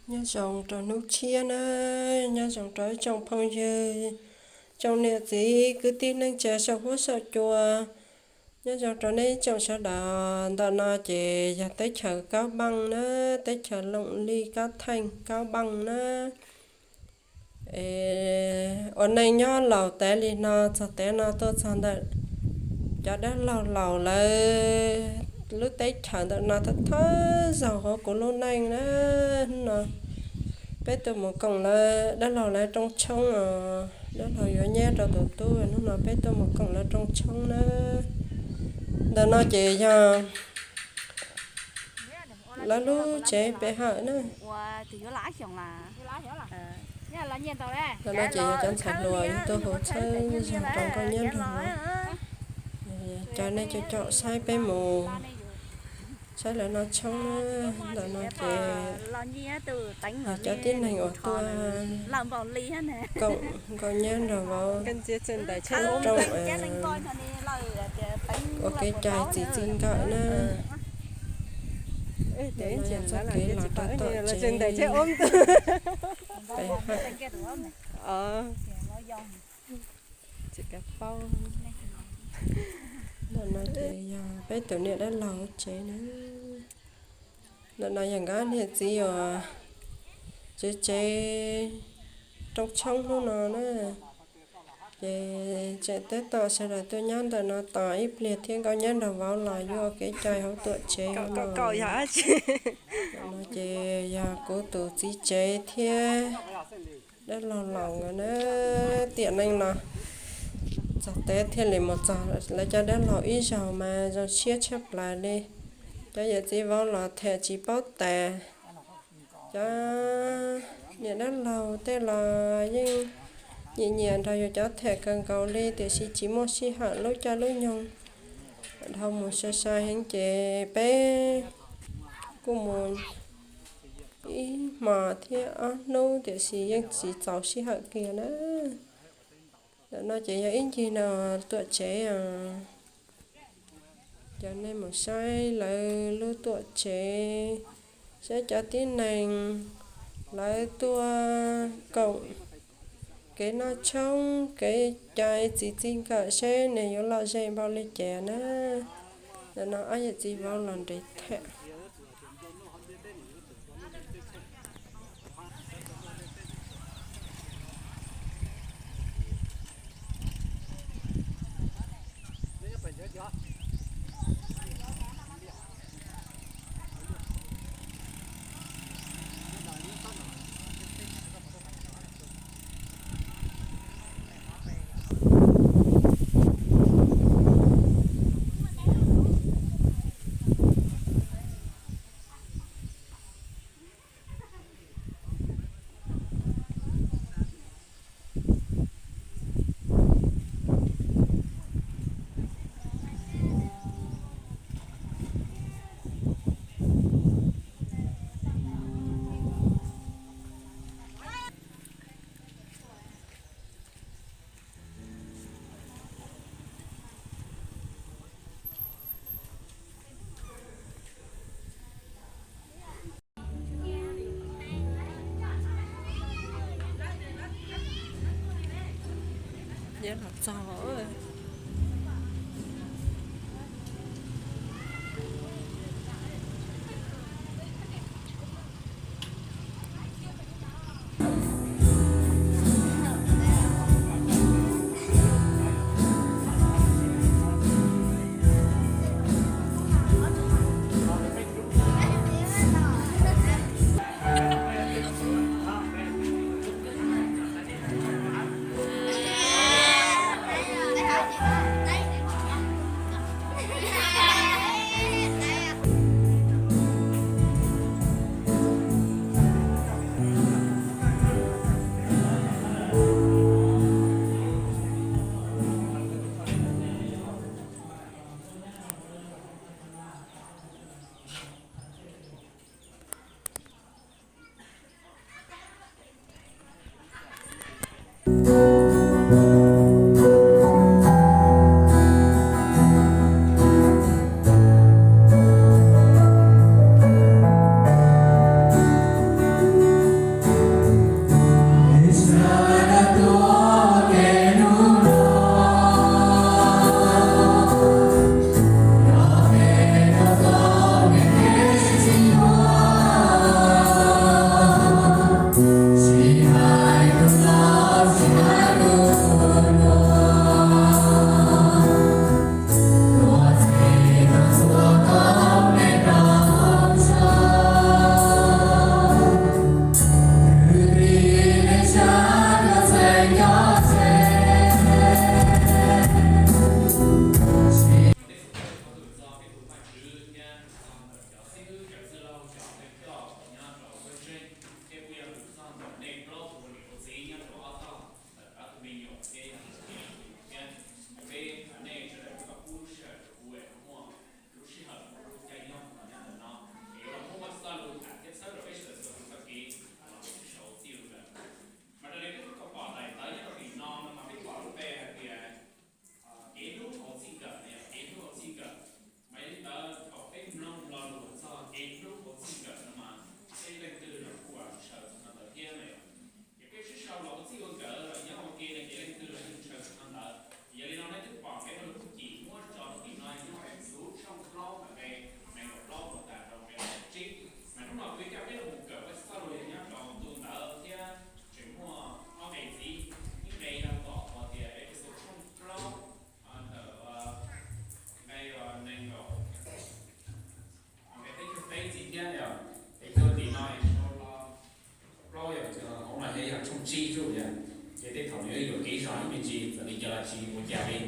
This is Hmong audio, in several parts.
Nyob zoo rau hnub tshiab na, nyob zoo rau ib tsoom phooj ywg, tsoom niam txiv kwv tij neej tsa saum huab saum cua. Nyob zoo rau nej ib tsoom sawv daws. Ntawm no ces yog teb chaws Kaub Npaaj na, teb chaws Loom Lij, Kaub Theej, Kaub Npaaj na. Ua neej nyob laus tas li no, txog tav no tuaj txog ntawm cov dab laug laus lawv lub teb chaws ntawm no thawj thawj zaug hauv kuv lub neej na. Hnub no peb tuaj mus koom lawv dab laug lawv rooj tshoob os. Dab laug yuav nyab rau tus tub, hnub no peb tuaj mus koom lawv rooj tshoob na. Ntawm no ces yog lawv lub tsev pe hawm na. Ntawm no ces yog cov ntxhais hluas yug tuaj hu txhawb zog rau nkauj nyab nraug vauv. Caw nej caum caum saib peb mus saib lawv noj tshoob na. Ntawm no ces yog cov tib neeg uas tuaj koom nkauj nyab nraug vauv rooj ua kev cai txiv txij nkawm na. Ntawm no yog txoj kev los rau tom tsev pe hawm. Ntawm no ces yog peb tus niam dab laug tsev na. Ntawm no yog nkawd niam txiv uas tsev tsev rooj tshoob hnub no na. Ces tseem tab tom sawv daws tuaj nyob ntawm no tos ib pliag thiab nkauj nyab nraug vauv los yuav ua kev cai hauv tuam tsev no. Ntawm no ces yog kuv tus txiv tsev thiab dab laug laus nkawd na. Tiam neej no txog teb thiaj li mus txog lawv cov dab laug ib zaug mas zoo siab tshaj plaws li. Cov yawm txiv vauv los tham tsis paub tas. Cov niam dab laug tej los yeej nyiam nyiam nrog yus cov tham kawg nkaus li, tiam sis tsis muaj sij hawm lub caij lub nyoog dhau mus sai sai heev ces peb kuj mus ib hmos thiab ob hnub tiam sis yeej tsis txaus sij hawm kiag na. Ntawm no ces yog ib ncig no tuam tsev os. Cov nej mus saib lawv lub tuam tsev, saib cov tib neeg lawv tuaj koom kev noj tshoob kev cai txiv txij nkawm seb nws yuav lom zem npaum li cas na. Ntawm no ob yawm txiv vauv los nres tham. Nyob los txog. Ntsib zuj yog, ces tej thaum nws yuav yuam kev zog ib me ntsis, txawm li cas los tsis ua cas li.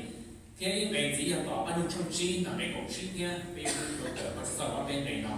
Thiab ib nqe ntxiv yog tom Paj Nug tshooj tsib ntawm nqe kaum tsib thiab, peb yuav kawm qhov txog txoj peb nqe no.